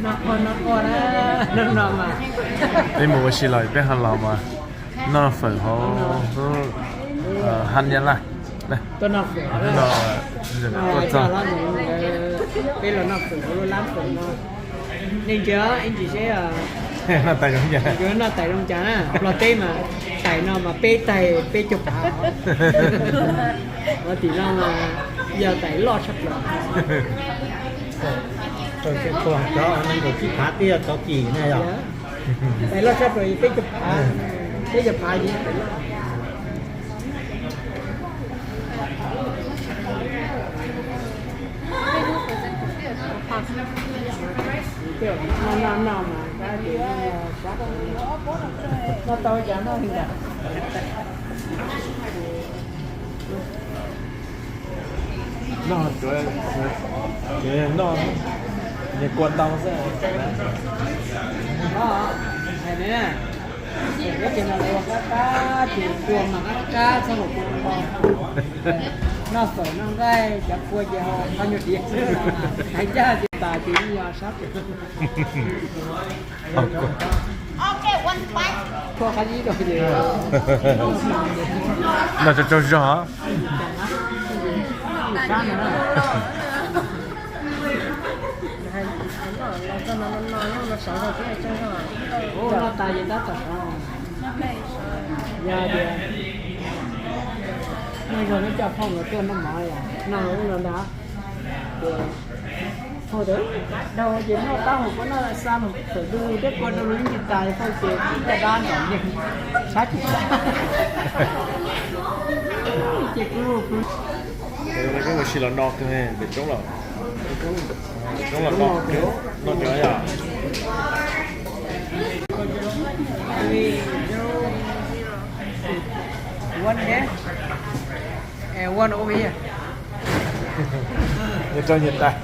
Noj qhov noj qhov na, hnub no mas peb mus ua si los peb ho los mas noj fawm hauv hab nyab laj. Tuaj noj fawm, tuaj txog, peb los noj fawm hauv lub lab fawm no. Nej ntsia ib ntsis seb noj tais zoo cas na. Los teb mas tais no mas peb tais peb caug phav. Ua tim no mas yog tais loj tshaj plaws. Nees nkaum tsib phav twb yog tau kim na yog. Tais loj tshaj plaws peb caug phav, peb caug phav. Noj tau cas noj li ntawd. Noj, noj, nws kua ntau xwb. Hais tias no ua qab qab ces kua mas qab qab txhob ua kua ntau. Noj fawm noj nqaij cov kua ces ho nyuag diav xwb. Hais ncaj tias tas ces yeej yog sab pem. Noj tsaug tsaug zog. Noj tas ces tab tom sov. Yog tias noj zog neb coj phauj nkawd tuaj noj mov yom, noj ub no ntag. Phauj tias, dhau ces noj taub hau kua noj xa mus tawm du thiab kua du lug ib ntsis tas phauj ces ib co dab nrov nkeeg sab tsis sab. Ces kuv ua si los no kawg pem roob los, roob los no, no cov yog. One there and one over here. Nyias rau nyias tais.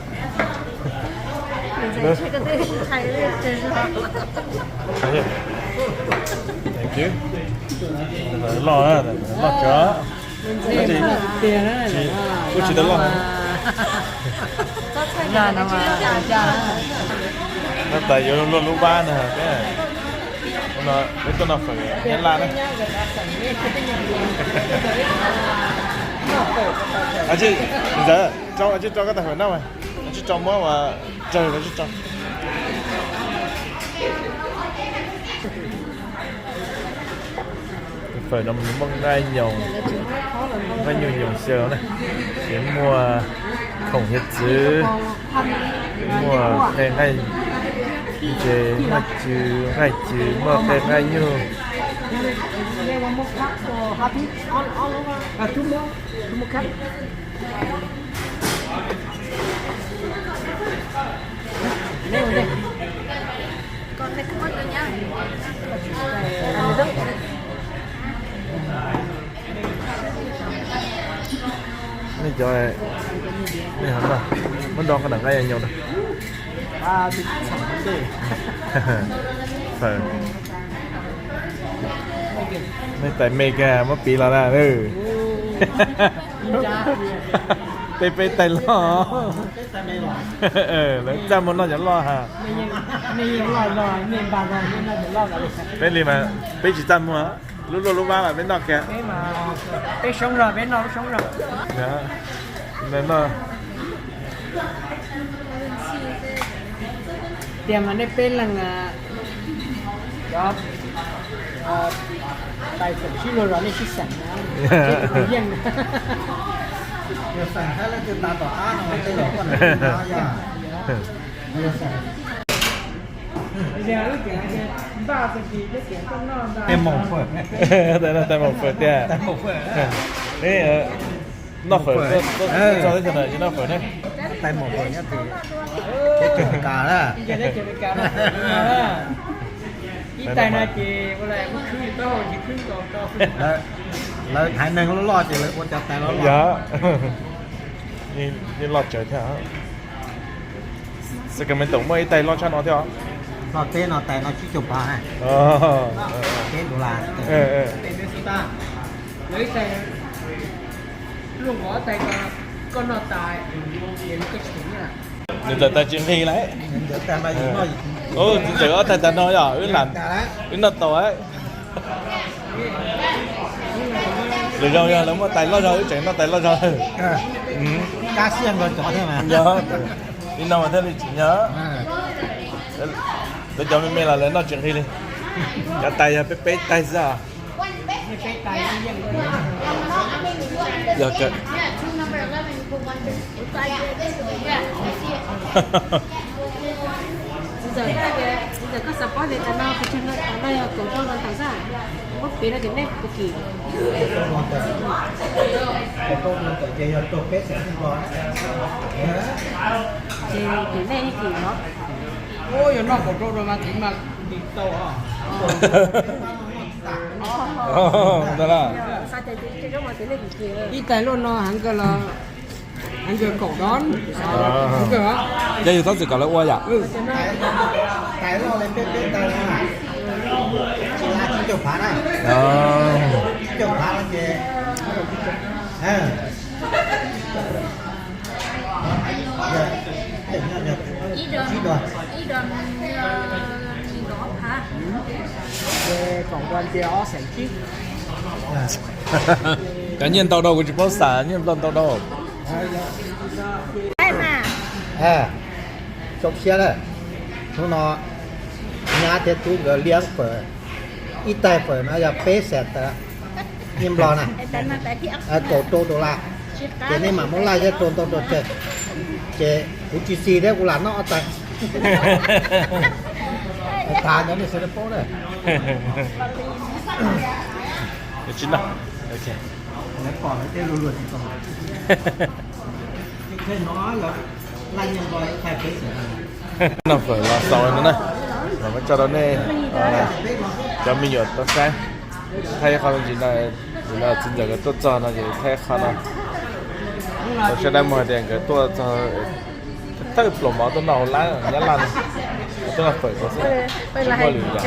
Thank you. Loj, loj tsuav. Kuj tsis tau loj. No tas yuav luaj lub vab na. Peb tuaj noj fawm Nyab Laj na. Ntxawm, tso, tso koj tais fawm noj mas. Tso muab mas, tsawg los tso. Fawm no muaj nqaij nyoos, nqaij nyuj nyoos xyaw na. Ces muaj khoom hiav txwv, muaj qe nqaij, ces nqaij cw, nqaij cw, muaj qe nqaij nyuj. Nej cov, nej ho noj, muab do qhov ntawm nqaij nyoos rau. Fawm. Nej tais me kawg muab piv los na. Peb, peb tais loj. Lawv txaj muag noj cov loj ha. Peb li mas peb tsis txaj muag, lub luaj lub vab mas peb noj kiag. Peb soob zog, peb noj lub soob zog. Tiag mas nej peb leeg cov tais fawm sib luag zos nej sib xeem na, sib tus yeej. Yog xeem thiab leej twg tas tom qab no tej zaum koj nrog yog. Tais maum fawm, tais maum fawm tiag. Noj fawm, txog teb chaws no ces noj fawm ne. Tais maum fawm nyob tim teb chaws Amelikas na. Ib tais no ces lawv haiv neeg loj loj ces lawv ua cov tais loj loj. Yeej loj tsawv thiab. Sacramento muaj ib tais loj tshaj no thiab os. Loj teb no tais no tsib caug phav. Teb dollar. Lawv ib tais luaj nkaus tais ko, koj noj tas ces koj tsis tau nyiaj. Nws tawm tag tsis nqig lawm. Txiv ntxawm ob tag tag no yog wb lam, wb noj tau. Lwm zaus yog lawv muaj tais loj zog wb tseem noj tais loj zog. Yog, li no mas thiaj li tsim nyog. Lawv cov me me los lawv noj tsis nqig li. Cov tais yog peb peb tais xwb os. Yog kawg. Txiv ntxawm, txiv ntxawm koj xav paub tias cov no pes tsawg no, cov no yog kaum rau los ntawm xwb, muab piv rau tias nej puas kim. Ces tim nej yeej kim los. Ua yog noj kaum rau no mas tim mas dim tau os. Xav tias tim nej kim. Ib tais luaj no heev kawg los, heev kawg kaum dos. Yog yus txhob txwm kom lawv ua yom. Tais loj li peb peb tais no, tsib caug phav na, tsib caug phav no ces, Kav nyiaj ntau dhau kuv tsis paub xav nyiaj nplog ntau dhau. Zoo siab lawm, hnub no nyab thiab tub nkawd liab fawm, ib tais fawm no yog peb xees tawm nyiaj nplog na, kaum rau dollar, ces nej mam muab laj thiab rau ntau rau tsawg, ces kuv tsis xis thiab kuv lam noj ob tais. Tham ntawd nej sawv daws paub na. Tsis noj. Noj fawm los xaus no na, los muab tso rau nej cov me nyuam tau saib. Thaij ib qho me ntsis no, txiv ntxawm nkawd tuaj txog no ces thaij ib qho no rau sawv daws mus hais tias nkawd tuaj txog thawj plaus mov tuaj noj hauv lab Nyab Laj no, tuaj noj fawm tau xwb. Tsis muaj lwm yam.